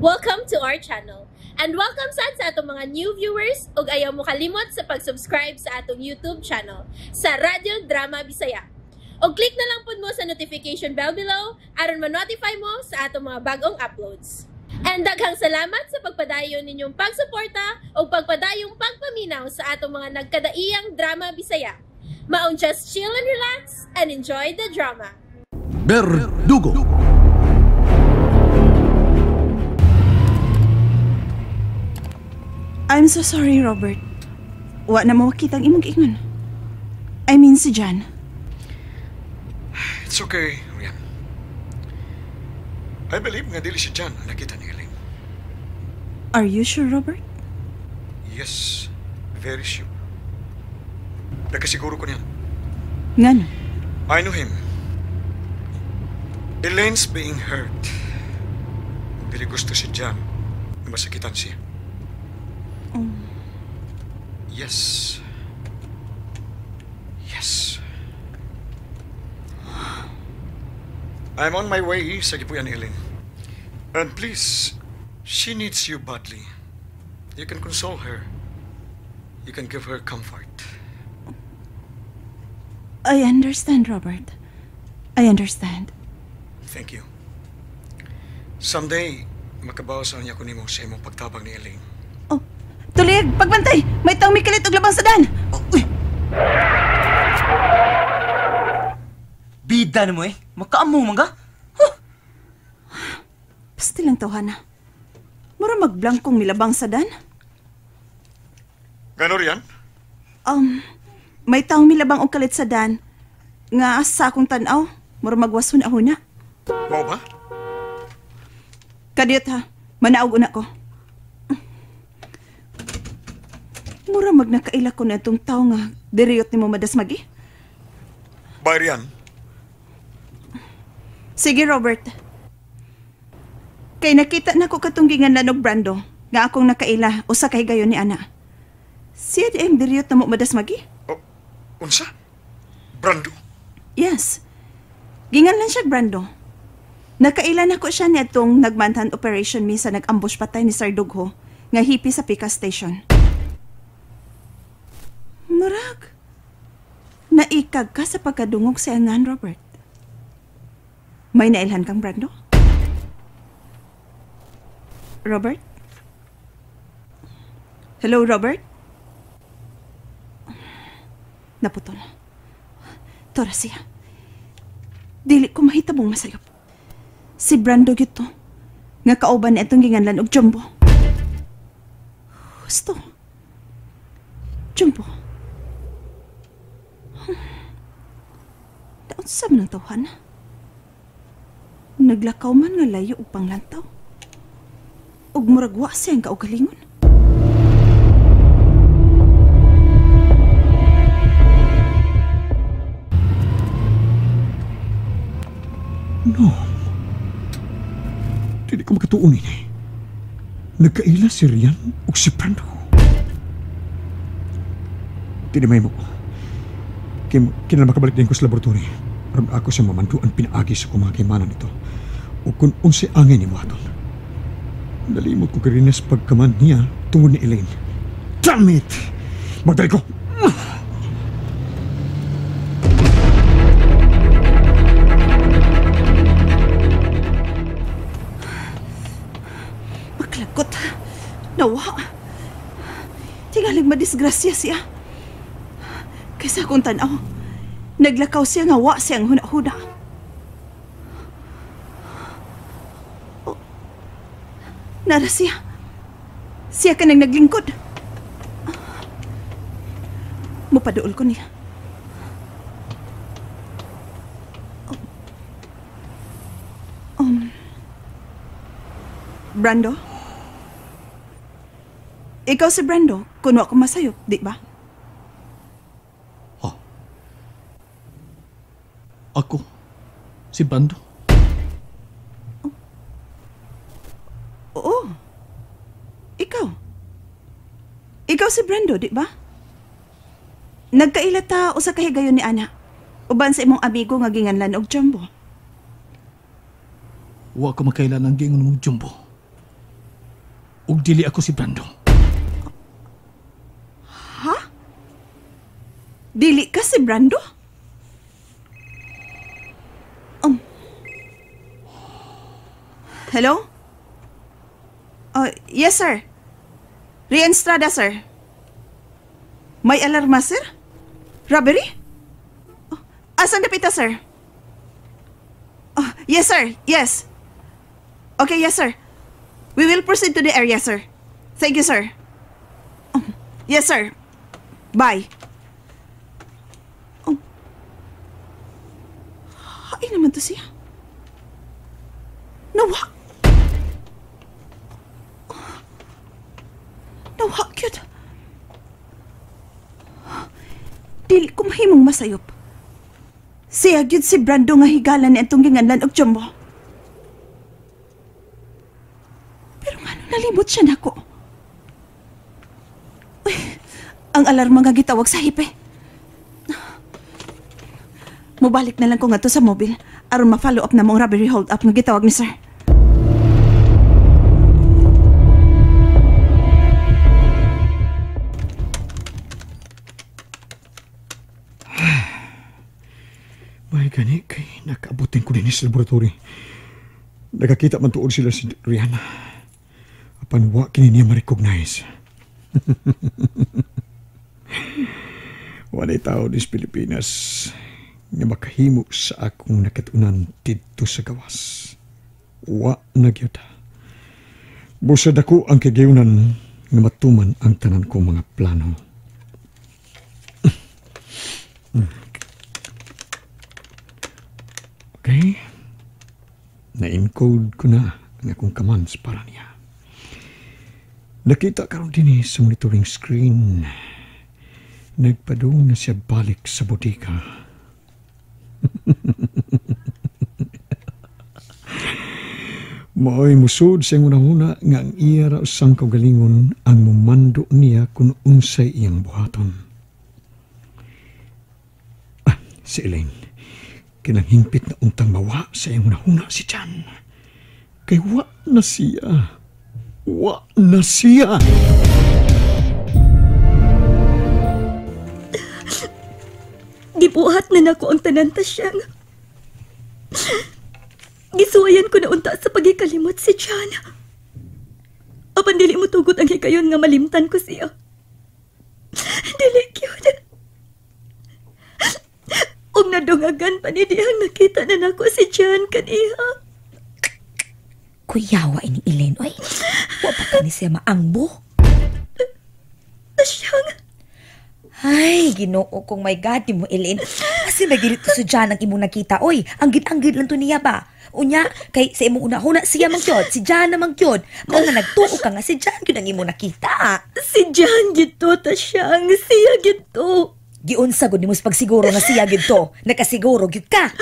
Welcome to our channel. And welcome sad sa atong mga new viewers ug ayaw mo kalimot sa pag-subscribe sa atong YouTube channel sa Radyo Drama Bisaya. Og click na lang pud mo sa notification bell below aron ma-notify mo sa atong mga bagong uploads. And daghang salamat sa pagpadayon ninyong pagsuporta ug pagpadayong pagpaminaw sa atong mga nagkadaiyang drama Bisaya. Maong just chill and relax and enjoy the drama. Berdugo. I'm so sorry, Robert. Wa na mo makita ang imong giingon. I mean si John. It's okay, Rian. I believe nga dili si John ang nakita ni Elaine. Are you sure, Robert? Yes, very sure. Nakasiguro ko niyan. Ngano? I know him. Elaine's being hurt. Dili gusto si John na masakitan siya. Oh. Yes. Yes. I'm on my way sa gipuyan ni Elaine. And please, she needs you badly. You can console her. You can give her comfort. I understand, Robert. I understand. Thank you. Someday, makabaw sa niya ko nimo sa imong pagtabang ni Elaine. Oh, tulig! Pagbantay! May taong mikalit og labang sa dan! Oh, uy. Bida na mo eh. Makaamo man ka. Huh! Basta lang tawhana. Mura magblankong milabang sa dan. Gano riyan? May taong milabang og kalit sa dan. Nga sa akong tan-aw, mura magwason ahuna. Mao ba? Kadiyot ha, manaog una ko. Mura magnakaila ko na itong tao nga diriyot ni mo madasmagi. Bye, Rian. Sige, Robert. Kay nakita na ko katong ginganlan og Brando nga akong nakaila usa ka higayon ni ana. Siya di ang diriyot na mo madasmagi? Oh, unsa? Brando? Yes. Ginganlan siya Brando. Nakaila na ko siya niadtong nagmanhunt operation mi sa nag-ambush patay ni Sir Dugho nga hippie sa Pika Station. Murag, naikag ka sa pagkadungog sa angan, Robert. May nailhan kang Brando? Robert? Hello, Robert? Naputol. Tora siya. Dili ko mahitabong masayop. Si Brando gito. Nga kauban na itong ginganlan og Jumbo. Gusto. Jumbo. Daon sa man ang tawhan. Naglakaw man nga layo og panglantaw. Ug murag wa siyang kaugalingon. No. Dili ko makatuon ini. Nagkaila si Rian ug si Brando. Dili may mo. Kinala makabalik din ko sa laboratory. Aron ako sa mamanduan pinaagi sa kumakaimanan nito. O kung unsay angay ni Waton. Nalimot ko karinas pagkaman niya tungod ni Elaine. Damn it! Magdali ko! Maklagot. Nawa. Tingalig madisgrasya siya. Kaysa akong tanaw, naglakaw siya nga wa siyang huna-huna. Oh, nara siya. Siya ka nang naglingkod. Mupaduol ko niya. Oh. Brando? Ikaw si Brando, kuno ako masayop, di ba? Ako? Si Brando? Oh. Oo. Ikaw. Ikaw si Brando, di ba? Nagkaila ta usa ka higayon ni Ana. Uban sa imong amigo nga ginganlan og Jumbo. Wa ko makailan ang giingon mong Jumbo. Ug dili ako si Brando. Ha? Dili ka si Brando? Hello? Yes, sir. Rian Estrada, sir. May alarma, sir? Robbery? Oh, asan na pita, sir? Oh, yes, sir. Yes. Okay, yes, sir. We will proceed to the area, sir. Thank you, sir. Oh, yes, sir. Bye. Oh. Ay naman to siya. Nawa. Nawa, cute. Dili ko mahimong masayop. Siya gyud si Brando nga higala ni atong ginganlan og jumbo. Pero ngano nalimot siya nako? Uy, ang alarma nga gitawag sa hipe. Mubalik na lang ko ngadto sa mobile aron ma-follow up na mong robbery hold up nga gitawag ni sir. May gani kay nakaabutin ko din sa laboratory. Nakakita man tuod sila si Rihanna. Apan wa kini niya ma-recognize. Walay tao dis Pilipinas nga makahimo sa akong nakatunan didto sa gawas. Wa na gyud. Busa dako ang kagayunan nga matuman ang tanan kong mga plano. Okay. Na-encode ko na ang akong commands para niya. Nakita karon dinhi sa monitoring screen. Nagpadung na siya balik sa bodega. Maoy musud sa iyang una-una nga ang iya ra usang kaugalingon ang mumando niya kung unsay iyang buhaton. Ah, si Elaine. Kinang hingpit na untang mawa sa iyang una-una si Jan. Kay wa na siya. Wa na siya. Gibuhat na nako ang tanan ta siyang. Gisuwayan ko na unta sa pagikalimot si Jan. Apan dili mo tugot ang hikayon nga malimtan ko siya. Dili gyud. Og nadungagan pa ni dihang nakita na nako si Jan kaniha. Kuyawa ini Elaine, oy. Wa pa kani siya maangbo. Asyang. Ay, Ginoo kong my God, mo Elaine. Kasi may to si Jan ang imong nakita, oy. Anggid-anggid lang to niya ba? Unya, kay sa imong una-huna siya mang gyud, si Jan na mang gyud. Mao nga nagtuo ka nga si Jan gyud ang imong nakita. Si Jan gyud to, tasyang siya gyud to. Giunsa gud nimo sa pagsiguro nga siya gyud to. Nakasiguro gyud ka.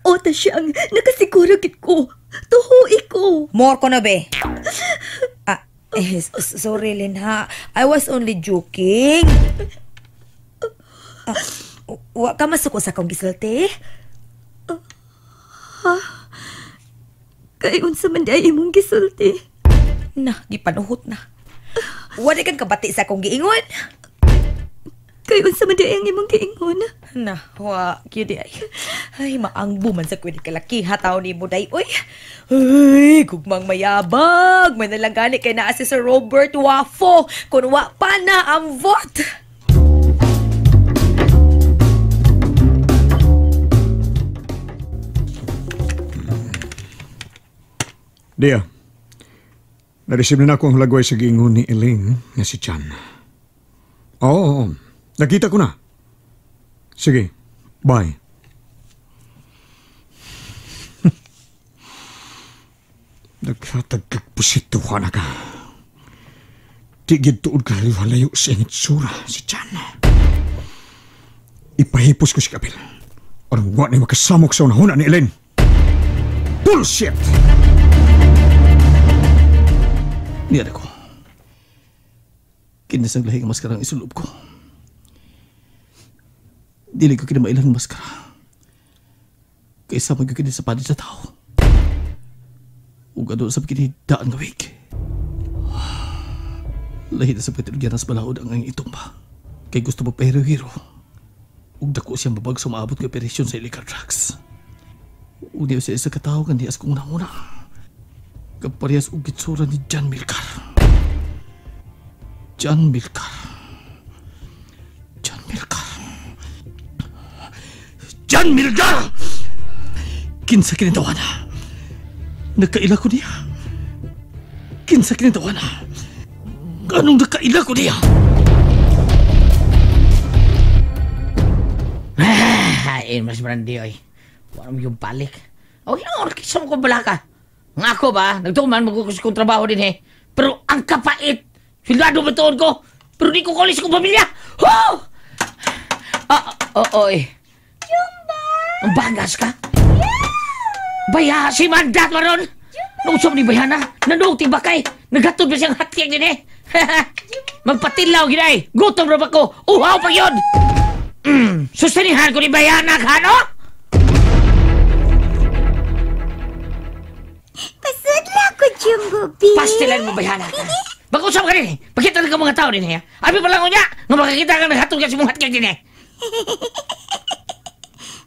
O tasyang nakasiguro gyud ko. Tuhoy ko. More ko na be. Ah, sorry Lynn ha. I was only joking. Ah, wa ka masuko sa akong gisulti? Ha? Kay unsa man di ay imong gisulti? Na, gipanuhot na. Wa di kang kabati sa akong giingon. Kay unsa man di ay ang imong giingon? Na, wa gyud di ay. Ay, maangbo man sa kwedi kalaki ha taon nimo day oy. Ay, gugmang mayabag, may nalang gani kay naa si Sir Robert Wafo kun wa pa na ang vote. Dia, na-receive na ako ang lagway sa giingon ni Elaine nga si Chan. Oo, nakita ko na. Sige, bye. Naghatag kagpusituhan na ka. Tigid tuod ka halayo sa iyang itsura si Chan. Ipahipos ko si Kapil. Aron wa na makasamok sa unahuna ni Elaine. Bullshit! Niya ko. Kinasang lahi ang maskara ang isulob ko. Dili ko kinamailan ang maskara. Kaysa mag kini sa panig sa tao. Ug ano sa kinidaan nga wig. Lahi na sa patulgyan sa balaod ang ang itumba. Kay gusto mo pero-hero. Ug dako siyang babag sa maabot kay operasyon sa illegal drugs. Ug niya siya isa katawo kan dias kong una-una. Kaparehas og gitsura ni John Milcar. John Milcar. John Milcar. John Milcar! Kinsa kinitawana? Nagkaila ko niya. Kinsa kinitawana? Anong nagkaila ko niya? Ay, mas brandy, oy. Wala mo yung balik. O, yun, kisa mo kong balaka. Nga ako ba, nagtuman, magkukus kong trabaho din eh. Pero ang kapait, silado ba tuon ko? Pero di ko kulis kong pamilya. Ho! Oy. Jumba! Ang bangas ka? Baya, si Mandat maron! Nung usap ni Bayana, nanuog tibakay. Naghatod ba siyang hotcake din eh? Magpatilaw ginay. Gutom ra ba ko? Uhaw pa yun! Sustinihan ko ni Bayana ka, no? Pasudla ko, Jumbo B. Pastilan mo, Bayana ka. Mag-usap ka din eh. Pakita lang ka mga tao din eh. Abi pa lang ko niya, nga makakita ka naghatod ka sa mong hotcake din eh.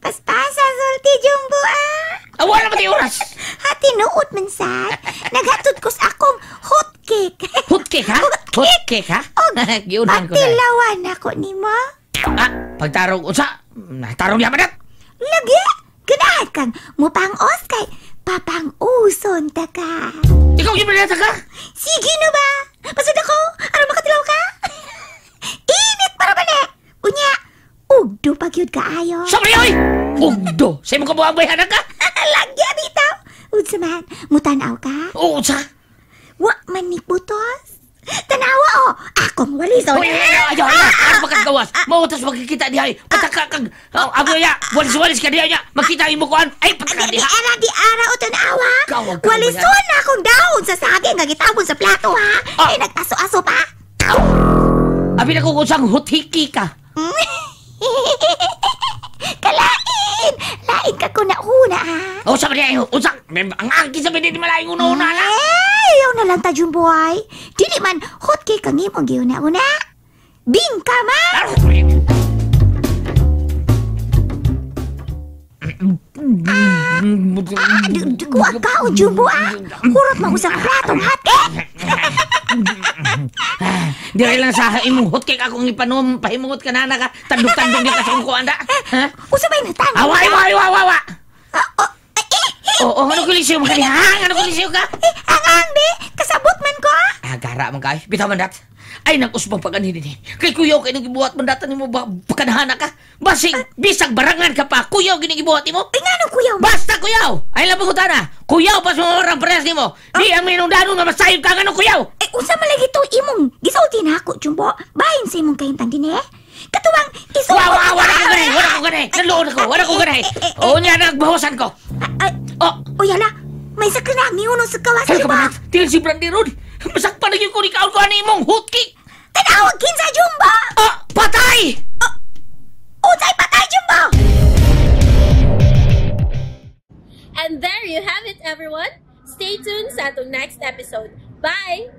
Paspasa, sulti, Jumbo, ah. Awa na ba tayo oras? Ha, tinuot man sad. Naghatod ko sa akong hotcake. Hotcake, ha? Hotcake, ha? Giunahan ko na. Patilawan ako ni mo. Ah, pagtarong unsa? Tarong niya madat. Lagi, ganahan kang mupang-os kay papang-uson ta ka. Ikaw yung manata ka? Sige na ba? Pasod ako, aron makatilaw ka? Init para ba na? Unya, ugdo pag yun kaayo. Sabri, oy! Ugdo! Sa imong kabuang bayhanan ka? Lagi, bitaw! Unsa man, mutanaw ka? Oo, unsa? Wa man ni putos. Tanawa, oh! Akong walis, oh! Uy, ayaw, ayaw, ayaw! Ano makagawas? Mautos makikita diha, ay! Pataka kag... Abo niya! Walis-walis ka diha niya! Makita imo kuan! Ay, pataka diha! Di ara, di ara, o tanawa! Kawag ka, Walison na akong daon sa saging nga gitapon sa plato, ha? Ay, nag-aso-aso pa! Abi na kung usang hutiki ka! Kalain! Lain ka ko na una, ha? O, sabi niya, usang! Ang angki sabi niya, di malaing una-una na! Eh, ayaw na lang ta, Jumbo, ay! Dili man, hotcake ang imong giuna-una! Bingka man! Kuha ka, Jumbo, ah! Hurot mo usang platong hotcake! Dili lang sa imong hotcake akong ipanom, pahimuot ka na ka, tandog-tandog niya ka sa kong kuanda. Ha? Usa ba'y natandog? Awa, awa, awa, awa, awa! Oo, ano kulisyo mo ka niya? Ano kulisyo ka? Eh, ang be, kasabot man ko, ah! Ah, gara man ka, bitaw man dat. Ay, nag-usbang pag-anhin din eh. Kay kuyaw kay nagibuhat man datan mo ba, pakanahana ka? Basig, bisag barangan ka pa, kuyaw ginigibuhat mo? Ay, nga nung kuyaw? Basta kuyaw! Ay, labang ko tana, kuyaw pa sa mga parehas nimo. Di ang minungdanon nga masayod ka nga nung kuyaw! Ay, unsa man lagi to imong gisulti na ako, Jumbo. Bahin sa imong kahimtang din eh. Katuwang, isuot Wa, wa, wala ko ganay, wala ko ganay. Naluon ako, wala ko ganay. Oo niya, nagbawasan ko. Oh! Uy, hala, may sakit na, miunong sa kawas, Hala ka Jumbo. ba? Tingin si Brandy Rod. Masakpan na yun ko ni kaon ko ano imong hotcake. Tanawag kinsa, Jumbo! Ah, patay! Unsay patay, Jumbo! And there you have it, everyone. Stay tuned sa atong next episode. Bye!